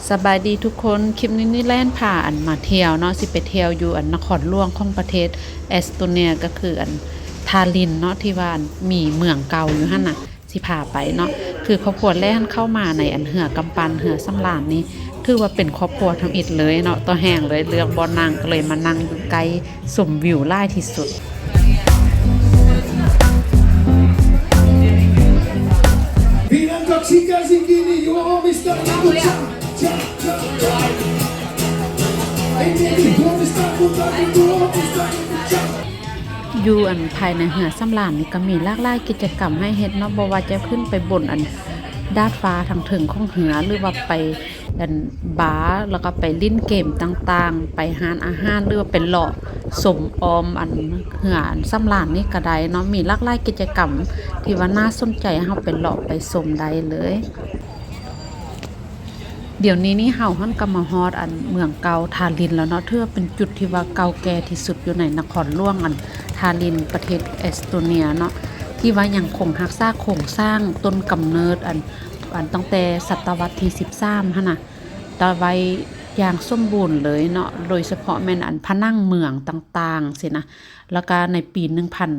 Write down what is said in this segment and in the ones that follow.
ສະບາຍດີທຸກຄົນ, ຄລິບນີ້ນີ້ແລ່ນພາອັນມາທ່ຽວເນາະ, ຊິໄປທ່ຽວຢູ່ອັນນະຄອນຫຼວງຂອງປະເທດເອສໂຕເນຍ ກໍຄືອັນທາລິນເນາະ, ທີ່ວ່າອັນມີເມືອງເກົ່າຢູ່ຫັ້ນນະ, ຊິພາໄປເນາະ. ຄືຄອບຄົວແລ່ນເຂົ້າມາໃນອັນເຮືອກຳປັ່ນ ເຮືອສຳລານນີ້ ຖືວ່າເປັນຄອບຄົວທຳອິດເລີຍເນາະ, ຕໍ່ແຮງເລີຍ ເລືອກບ່ອນນັ່ງ ກໍເລີຍມານັ່ງຢູ່ໃກ້ ຊົມວິວຫຼາຍທີ່ສຸດ. Bilang kau sika sikini, you always start to cha, cha, cha, cha. Hey, baby, you always start to cha, you always start to cha. ຢູ່ອັນພາຍໃນເຮືອສຳລານນີ້ກໍມີຫຼາກຫຼາຍກິດຈະກຳໃຫ້ເຮັດເນາະ, ບໍ່ວ່າຈະຂຶ້ນໄປບົນອັນດາດຟ້າທາງເທິງຂອງເຮືອ ຫຼືວ່າໄປ ອັນບາ ແລ້ວກໍໄປຫຼິ້ນເກມຕ່າງໆ, ໄປຮ້ານອາຫານ ຫຼືວ່າໄປເລາະຊົມອ້ອມອັນເຮືອອັນສຳລານນີ້ກໍໄດ້ເນາະ. ມີຫຼາກຫຼາຍກິດຈະກຳທີ່ວ່າໜ້າສົນໃຈ ເຮົາໄປເລາະໄປຊົມໄດ້ເລີຍ. ດຽວນີ້ນີ້ເຮົາຫັ້ນກໍມາຮອດອັນເມືອງເກົ່າທາລິນແລ້ວເນາະ, ຖືວ່າເປັນຈຸດທີ່ວ່າເກົ່າແກ່ທີ່ສຸດຢູ່ໃນນະຄອນຫຼວງອັນທາລິນ ປະເທດເອສໂຕເນຍເນາະ, ທີ່ວ່າຍັງຄົງຮັກສາໂຄງສ້າງຕົ້ນກຳເນີດອັນ ອັນຕັ້ງແຕ່ສະຕະວັດທີສິບສາມຫັ້ນນະ ຕາໄວ້ຢ່າງສົມບູນເລີຍເນາະ, ໂດຍສະເພາະແມ່ນອັນຜະໜັງເມືອງຕ່າງໆຊີ້ນະ. ແລ້ວກະໃນປີໜຶ່ງພັນ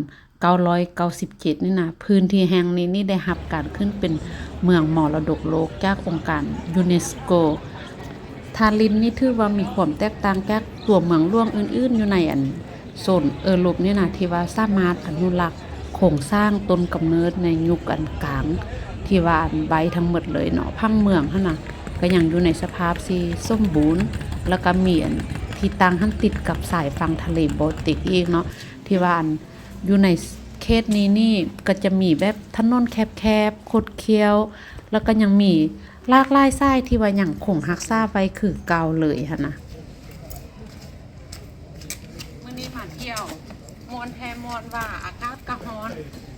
ເກົ້າຮ້ອຍເກົ້າສິບເຈັດນີ້ນະ, ພື້ນທີ່ແຫ່ງນີ້ນີ້ໄດ້ຮັບການຂຶ້ນເປັນເມືອງມໍລະດົກໂລກຈາກອົງການຢູເນສໂກ. ທາລິນນີ້ຖືວ່າມີຄວາມແຕກຕ່າງຈາກຕົວເມືອງຫຼວງອື່ນໆຢູ່ໃນອັນ ໂຊນເອີຣົບນີ້ນະ ທີ່ວ່າສາມາດອະນຸລັກໂຄງສ້າງຕົ້ນກຳເນີດໃນຍຸກອັນກາງ ທີ່ວ່າອັນໄວ້ທັງໝົດເລີຍເນາະ. ຜັງເມືອງຫັ້ນນະ ກໍຍັງຢູ່ໃນສະພາບທີ່ສົມບູນ ແລ້ວກໍມີອັນທີ່ຕັ້ງຫັ້ນຕິດກັບຊາຍຝັ່ງທະເລບອລຕິກອີກເນາະ, ທີ່ວ່າອັນຢູ່ໃນເຂດນີ້ນີ້ ກໍຈະມີແບບຖະໜົນແຄບໆ ຄົດຄ້ຽວ ແລ້ວກໍຍັງມີຫຼາກຫຼາຍສາຍທີ່ວ່າຍັງຄົງຮັກສາໄວ້ຄືເກົ່າເລີຍຫັ້ນນະ. ມື້ນີ້ມາທ່ຽວ ມ່ວນແທ້ມ່ວນວ່າ ອາກາດກໍຮ້ອນ,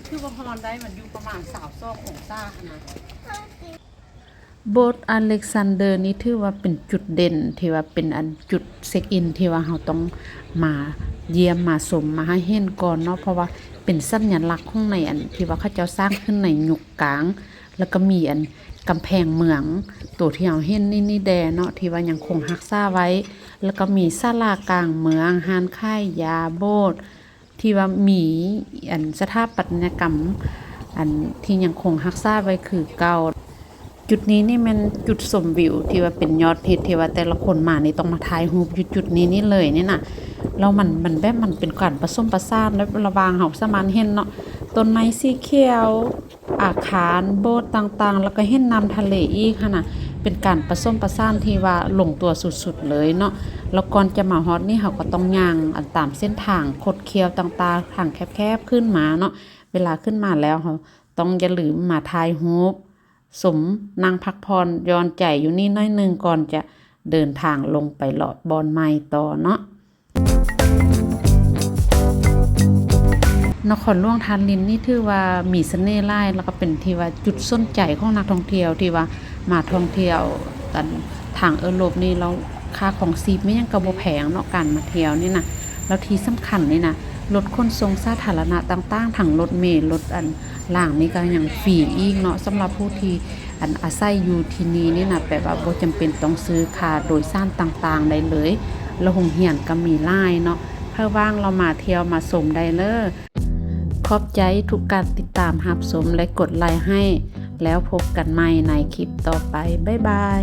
ຖືວ່າຮ້ອນໄດ້ ມັນຢູ່ປະມານຊາວສອງອົງສາຫັ້ນນະ. ໂບດອາເລັກຊານເດີນີ້ຖືວ່າເປັນຈຸດເດັ່ນ ທີ່ວ່າເປັນອັນຈຸດເຊັກອິນ ທີ່ວ່າເຮົາຕ້ອງມາຢ້ຽມມາຊົມມາໃຫ້ເຫັນກ່ອນເນາະ, ເພາະວ່າເປັນສັນຍະລັກຂອງໃນອັນທີ່ວ່າເຂົາເຈົ້າສ້າງຂຶ້ນໃນຍຸກກາງ. ແລ້ວກໍມີອັນກຳແພງເມືອງ ໂຕທີ່ເຮົາເຫັນນີ້ນີ້ແດ່ເນາະ ທີ່ວ່າຍັງຄົງຮັກສາໄວ້, ແລ້ວກໍມີສາລາກາງເມືອງ, ຮ້ານຂາຍຢາ, ໂບດ ທີ່ວ່າມີອັນສະຖາປັດຕະຍະກຳ ອັນທີ່ຍັງຄົງຮັກສາໄວ້ຄືເກົ່າ. ຈຸດນີ້ນີ້ແມ່ນຈຸດຊົມວິວທີ່ວ່າເປັນຍອດຮິດ ທີ່ວ່າແຕ່ລະຄົນມານີ້ຕ້ອງມາຖ່າຍຮູບຢູ່ຈຸດນີ້ນີ້ເລີຍນີ້ນະ. ແລ້ວມັນ ມັນແບບ ມັນເປັນການປະສົມປະສານແບບລະຫວ່າງ ເຮົາສາມາດເຫັນເນາະ ຕົ້ນໄມ້ສີຂຽວ, ອາຄານ, ໂບດຕ່າງໆ ແລ້ວກໍເຫັນນ້ຳທະເລອີກຫັ້ນນະ, ເປັນການປະສົມປະສານທີ່ວ່າລົງຕົວສຸດໆເລີຍເນາະ. ແລ້ວກ່ອນຈະມາຮອດນີ້ ເຮົາກໍຕ້ອງຍ່າງອັນຕາມເສັ້ນທາງຄົດຄ້ຽວຕ່າງໆ ທາງແຄບໆຂຶ້ນມາເນາະ. ເວລາຂຶ້ນມາແລ້ວ ເຮົາຕ້ອງຢ່າລືມມາຖ່າຍຮູບ ຊົມ, ນັ່ງພັກຜ່ອນຢ່ອນໃຈຢູ່ນີ້ໜ້ອຍໜຶ່ງ ກ່ອນຈະເດີນທາງລົງໄປເລາະບ່ອນໃໝ່ຕໍ່ເນາະ. ນະຄອນຫຼວງທາລິນນີ້ຖືວ່າມີສະເໜ່ຫຼາຍ ແລ້ວກໍເປັນທີ່ວ່າຈຸດສົນໃຈຂອງນັກທ່ອງທ່ຽວ ທີ່ວ່າມາທ່ອງທ່ຽວກັນ. ທາງເອີຣົບນີ້ ແລ້ວຄ່າຄອງຊີບແມ່ນຫຍັງກໍບໍ່ແພງເນາະ ການມາທ່ຽວນີ້ນະ. ແລ້ວທີ່ສຳຄັນນີ້ນະ ລົດຂົນສົ່ງສາທາລະນະຕ່າງໆ ທັງລົດເມ, ລົດອັນ ລາງນີ້ກໍຍັງຟຣີອີກເນາະ ສຳລັບຜູ້ທີ່ອັນອາໄສຢູ່ທີ່ນີ້ນີ້ນະ, ແປວ່າບໍ່ຈຳເປັນຕ້ອງຊື້ຄ່າໂດຍສານຕ່າງໆໄດ້ເລີຍ. ແລ້ວໂຮງຮຽນກໍມີຫຼາຍເນາະ, ໃຜວ່າງລາວມາທ່ຽວມາຊົມໄດ້ເລີຍ. ຂອບໃຈທຸກການຕິດຕາມຮັບຊົມ ແລະ ກົດໄລໃຫ້, ແລ້ວພົບກັນໃໝ່ໃນຄລິບຕໍ່ໄປ. ບາຍບາຍ.